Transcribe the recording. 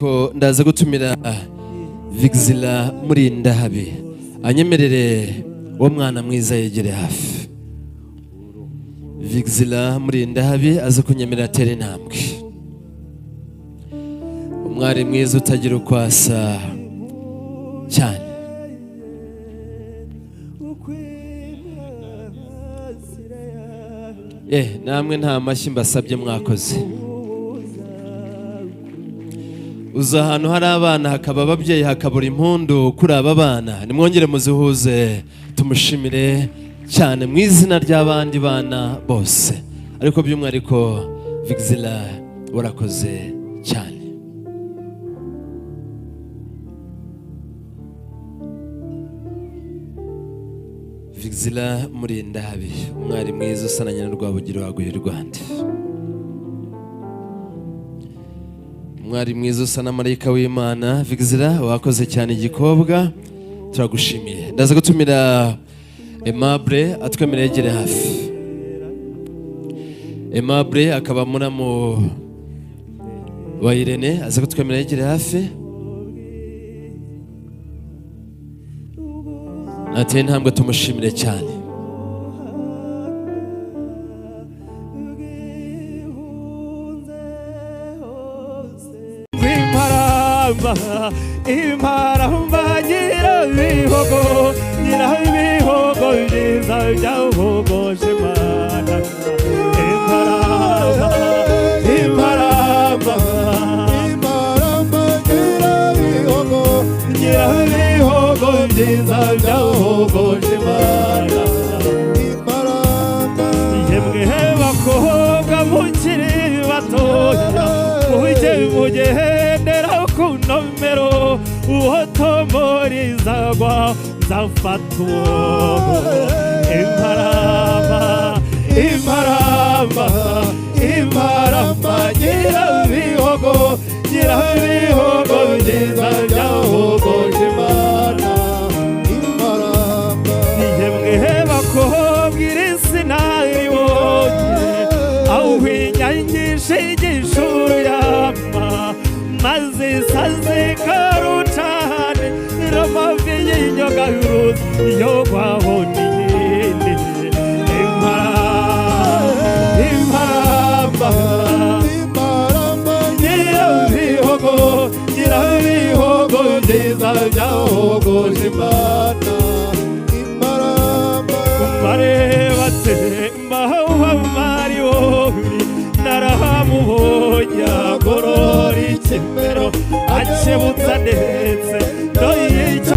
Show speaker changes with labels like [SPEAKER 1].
[SPEAKER 1] Ko ndaza gutumira Vixila Murindahabi, anyemerere uwo mwana mwiza yegere hafi. Vixila Murindahabi aze kunyemerera atere intambwe. Umwari mwiza utagira uko asa cyane. Namwe nta mashyi mbasabye, mwakoze. Uza ahantu hari abana, hakaba ababyeyi, hakabura impundu kuri aba bana. Nimwongere muzihuze, tumushimire cyane mu izina ry'abandi bana bose, ariko by'umwihariko Vixila, warakoze cyane. Vixila Murindahabi, umwari mwiza usa na nyina Rwabugiri waguye u Rwanda, umwari mwiza usa na marayika w'Imana. Vixila, wakoze cyane igikobwa, turagushimiye. Ndaza gutumira Aimable atwemereye yegere hafi. Aimable akaba muramu wa Irene, aza kutwemerera yegere hafi. Nateye intambwe, tumushimire cyane.
[SPEAKER 2] Imparamba, imparamba, nyirabihogo, nyirabihogo byiza byahogoje Imana. Imparamba, imparamba,
[SPEAKER 3] Imparamba nyirabihogo,
[SPEAKER 2] nyirabihogo byiza byahogoje Imana.
[SPEAKER 3] Imparamba.
[SPEAKER 2] Yemwe bakobwa mukiri batoya, mujye mugendera ku nomero. Uwo tomorizagwa nzafata uwo. Imparamba, imparamba, imparamba, nyirabihogo, nyirabihogo byiza byahogoje Imana.
[SPEAKER 3] Imparamba.
[SPEAKER 2] Yemwe bakobwa, iri sinaribonye aho inyangisha igishuru yama, maze isaze karucane ramavi y'inyoga y'uruzi yo kwabona iyindi. Imparamba, imparamba,
[SPEAKER 3] Imparamba.
[SPEAKER 2] Nyirabihogo, nyirabihogo byiza byahogoje Imana.
[SPEAKER 3] Imparamba.
[SPEAKER 2] Bareba mariwobi narahamubonye agorora ikimero akebutsa ndetse no yica.